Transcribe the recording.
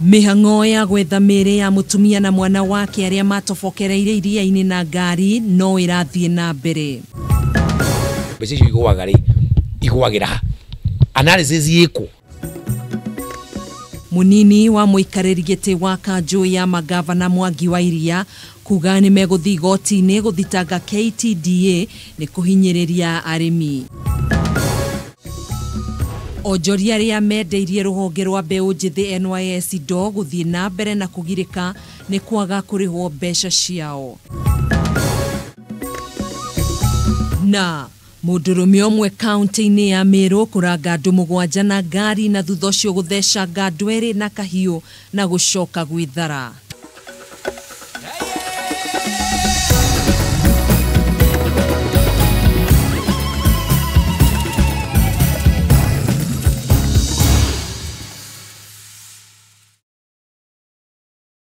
Mĩhang'o ya gwetha mĩĩrĩ ya mũtumia na mwana wake arĩa matobokereire iria-inĩ na ngari no ĩrathiĩ na mbere. Mbeca icio igũaga rĩ, igũagĩra ha? Analysis yĩkwo. Munini wa mũikarĩri gĩtĩ wa kanjũ ya magavana Mwangi wa Iria kuga nĩ megũthiĩ igoti-inĩ gũthitanga KTDA nĩ kũhinyĩrĩria arĩmi. Onjoria arĩa mendeirie rũhonge rwa mbeũ njĩthĩ NYS indo gũthiĩ na mbere na kũgirĩka nĩ kwaga kũrĩhwo mbeca ciao. Na mũndũrũme ũmwe kaunti-inĩ ya Meru kũranga andũ 7 na ngari na thutha ũcio gũthecanga andũ 2 na kahiũ na gũcoka gwĩthara.